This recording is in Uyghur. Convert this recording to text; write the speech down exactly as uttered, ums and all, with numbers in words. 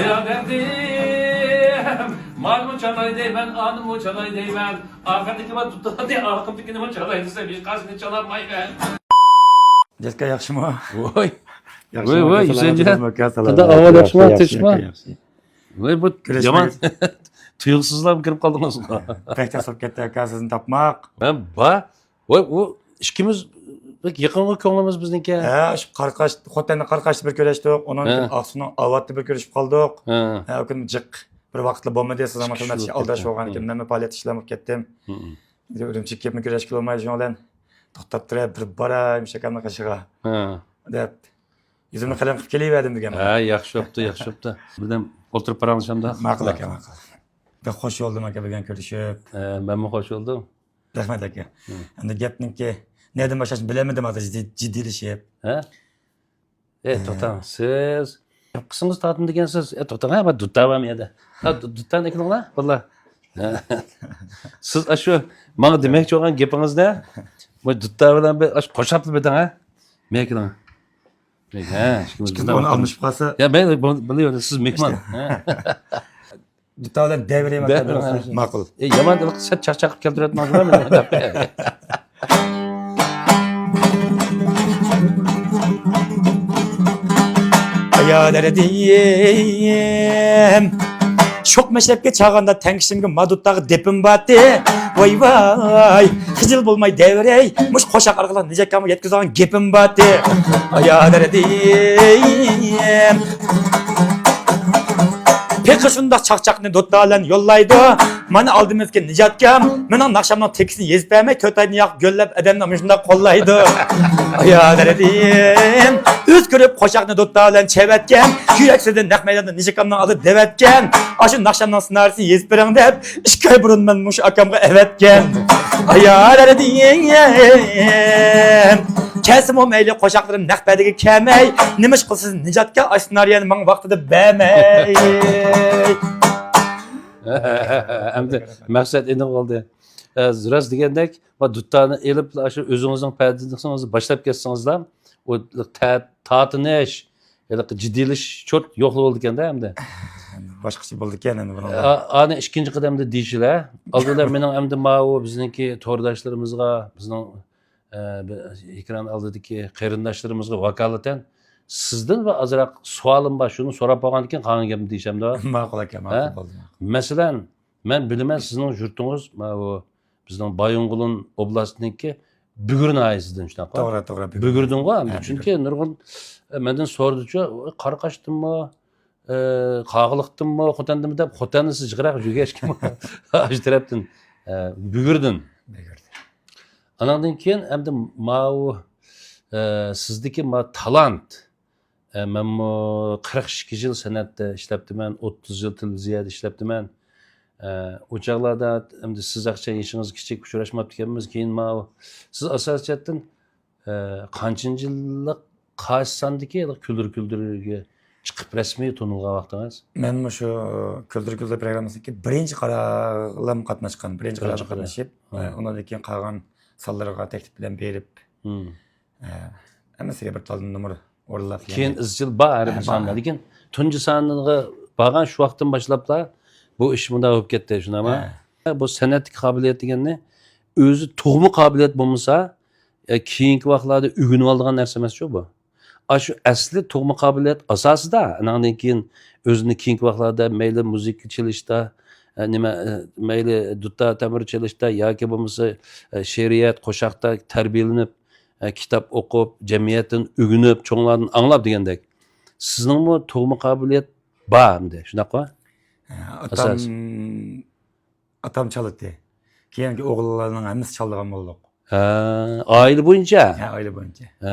يا دەردىم، مانىمۇ چالاي دەيمەن، ئانىمۇ چالاي دەيمەن. ئاخىرىدىكى بار دۇتارنى ئارقىمدىكىنىمۇ چالاي دېسەم، ھېچقايسىنى چالالمايمەن. جەسكە ياخشىمۇ؟ ۋوي. ياخشىمۇ؟ ۋوي، ۋوي، سالامەت، ھۈسەنجان. قانداق ئەھۋال، ياخشىما، ياخشى، تىنچما؟ ياخشى، ياخشى. ۋوي، بۇ يامان تۇيۇقسىزلا كىرىپ قالدىڭىزغۇ. بەك تەس بولۇپ كەتتى ئاكا سىزنى تاپماق. ھە، بار. ۋاي، ئۇ ئىككىمىز بەك يېقىنغۇ كۆڭلىمىز بىزنىڭكى. ھە، شۇ قاراقاش، خوتەندە قاراقاشتا بىر كۆرۈشتۇق. ئۇنىڭدىن كېيىن ئاقسۇنىڭ ئاۋاتتا بىر كۆرۈشۈپ قالدۇق. ھە. ھە، ئۇ كۈنى جىق بىر ۋاقىتلا بولمىدى. سىز ھەم ئىككى كىشى ئالدىراش بولغان ئىكەن. مەنمۇ پائالىيەت ئىشلارغا كېتىپ كەتتىم. ئۈرۈمچىگە كېلىپمۇ كۆرۈشكىلى بولمايدۇ، شۇنىڭ بىلەن توختاپ تۇرۇپ بىر باراي مۇشۇ ئاكامنىڭ قېشىغا دەپ يۈزۈمنى قەلەم قىلىپ كېلىۋەردىم دېگەن. ھە، ياخشى بوپتۇ، ياخشى بوپتۇ. بىردەم ئولتۇرۇپ پاراڭلىشامدا. ماقۇل ئاكا، ماقۇل. بەك خوش بولدۇم ئاكا، بۈگۈن كۆرۈشۈپ. ھە، مەنمۇ خوش بولدۇم. رەھمەت ئاكا. ئەمدى گەپنىڭكى نەدىن باشلاشنى بىلەلمىدىم ھازىر جىددىي، جىددىيلىشىپ. ھە؟ ئەي، توختاڭ، سىز قىسىڭىز تارتىن دېگەنسىز. ئەي، توختاڭ، ھە، بار دۇتار بار مۇ يەردە؟ ھە، دۇ-، دۇتارنى ئەكىلىڭلار، بالىلار. ھە. سىز ئاشۇ ماڭا دېمەكچى بولغان گېپىڭىزنى بۇ دۇتار بىلەن بىر ئاشۇ قوشاپلا بېرىڭ، ھە؟ مەن ئەكىلىڭ. ھە، ئىككىمىز ئىككىمىز بىردەم ئۇنى ئالمىشىپ قالسا. يا، مەيلى، بۇ-، بىلىۋېرىڭ، سىز مېھمان. ھە. دۇتار بىلەن دەۋرىيمەن. دەۋرىيمەن. ماقۇل. ئەي، يامان سەت چاقچاق كەلتۈرۈۋەتمەڭ، مېنى. ئايا دەردىم. شوق مەشرەپكە چاغاندا تەڭكىشىمگە ما دۇتارغا دېپىم باتتى. ۋاي ۋاي، خىجىل بولماي دەۋرەي، مۇشۇ قوشاق ئارقىلىق نىجاتكامغا يەتكۈزىدىغان گېپىم باتتى. ئايا دەردىم. پېقى شۇنداق چاقچاقنى دۇتار بىلەن يوللايدۇ. مانا ئالدىمىزدىكى نىجاتكام مېنىڭ ناخشامنىڭ تېكىستىنى يېزىپ بەرمەي، تۆت ئايدىن ياق گۆللەپ ئادەمنى مۇشۇنداق قوللايدۇ. ئايا دەردىم. ئۆزى كۆرۈپ قوشاقنى دۇتار بىلەن چېۋەتكەن، يۈرەكسىزدىن نەق مەيداندا نىجاتكامنىڭ ئالدىدا دەۋەتكەن. ئاشۇ ناخشامنىڭ سېنارىيسىنى يېزىپ بېرىڭ دەپ، ئىككى ئاي بۇرۇن مەن مۇشۇ ئاكامغا ئەۋەتكەن. ئايا دەردىم. كەلسىمۇ مەيلى، قوشاقلىرىم نەق پەدىگە كەلمەي، نېمىش قىلسىز نىجاتكا ئاشۇ سېنارىيەنى ماڭا ۋاقتىدا بەرمەي. ئەمدى مەقسەت ئېنىق بولدى. ئە، راست دېگەندەك، ما دۇتارنى ئېلىپ، ئاشۇ ئۆزىڭىزنىڭ پەدىسىڭىزنى باشلاپ كەتسىڭىزلا، ئۇ تە-، تارتىنىش، ھېلىقى جىددىيلىشىش چوت يوقلا بولىدىكەندە ئەمدى. باشقىچە بولىدىكەن ئەمدى بۇنىڭدا. ئا-، ئانى ئىككىنچى قەدەمدە دېيىشىلە. ئالدىدا مېنىڭ ئەمدى ماۋۇ بىزنىڭكى تورداشلىرىمىزغا، بىزنىڭ، ئە، بى-، ئېكران ئالدىدىكى قېرىنداشلىرىمىزغا ۋاكالىتەن سىزدىن بىر ئازراق سوئالىم بار، شۇنى سوراپ بولغاندىن كېيىن قالغان گەپنى دېيىشەمدۇ؟ ماقۇل ئاكا، ھە؟ ماقۇل، بولدى، ماقۇل. مەسىلەن، مەن بىلىمەن، سىزنىڭ يۇرتىڭىز ماۋۇ بىزنىڭ بايىنغولىن ئوبلاستىنىڭكى بۈگۈر ناھىيەسىدىن، شۇنداققۇ؟ توغرا، توغرا، بۈگۈر. بۈگۈردىنغۇ ئەمدى. ھە، چۈنكى بۈگۈر. نۇرغۇن، ئە، مەندىن سورىدىچۇ، قاراقاشتىنمۇ، ئە، قاغىلىقتىنمۇ، خوتەندىنمۇ دەپ، خوتەندىن سىز جىقراق يۈرگەچكىمۇ ئاشۇ تەرەپتىن، ئە، بۈگۈردىن. بۈگۈردىن. ئاناندىن كېيىن ئەمدى ماۋۇ، ئە، سىزدىكى ما تالانت، ئە، مەنمۇ قىرىق ئىككى يىل سەنئەتتە ئىشلەپتىمەن، ئوتتۇز يىل تېلېۋىزىيەدە ئىشلەپتىمەن. ئە، ئۇ چاغلاردا ئەمدى سىز ئاقچا يېشىڭىز كىچىك، ئۇچراشماپتىكەنمىز. كېيىن ماۋۇ، سىز ئاساسىي جەھەتتىن، ئە، قانچىنچى يىللىق، قايسى ساندىكى يىللىق كۈلدۈر كۈلدۈرگە چىقىپ رەسمىي تونۇلغان ۋاقتىڭىز؟ مەن مۇشۇ كۈلدۈر كۈلدۈر پروگراممىسىدىكى بىرىنچى قارارغىلا قاتناشقان، بىرىنچى قارارغا قاتنىشىپ، ھە، ئۇنىڭدىن كېيىن قالغان سانلىرىغا تەكلىپ بىلەن بېرىپ، ھە، ھەممىسىگە بىر تال نومۇر ئورۇنلاپ كېيىن ئىزچىل بار ھەر بىر ساندا. لېكىن تۇنجى سانىغا بارغان شۇ ۋاقىتتىن باشلاپلا بۇ ئىش مۇنداق بولۇپ كەتتى، شۇنداقمۇ؟ ھە. بۇ سەنئەتتىكى قابىلىيەت دېگەننى ئۆزى تۇغما قابىلىيەت بولمىسا، ئە، كېيىنكى ۋاقىتلاردا ئۆگىنىۋالىدىغان نەرسە ئەمەسچۇ بۇ. ئاشۇ ئەسلى تۇغما قابىلىيەت ئاساسىدا، ئاناندىن كېيىن ئۆزىنى كېيىنكى ۋاقىتلاردا مەيلى مۇزىكا چېلىشتا، ئە، نېمە، ئە، مەيلى دۇتار تەمبۇر چېلىشتا ياكى بولمىسا، ئە، شېئىرىيەت، قوشاقتا تەربىيەلىنىپ، ئە، كىتاب ئوقۇپ، جەمئىيەتتىن ئۆگىنىپ، چوڭلاردىن ئاڭلاپ دېگەندەك. سىزنىڭمۇ تۇغما قابىلىيەت بار ئەمدى، شۇنداققۇ؟ ھە، ئاتام ئاتام چالىتى. كېيىنكى ئوغۇللارنىڭ ھەممىسى چالىدىغان بولدۇق. ھە، ئائىلە بويىچە؟ ھە، ئائىلە بويىچە. ھە،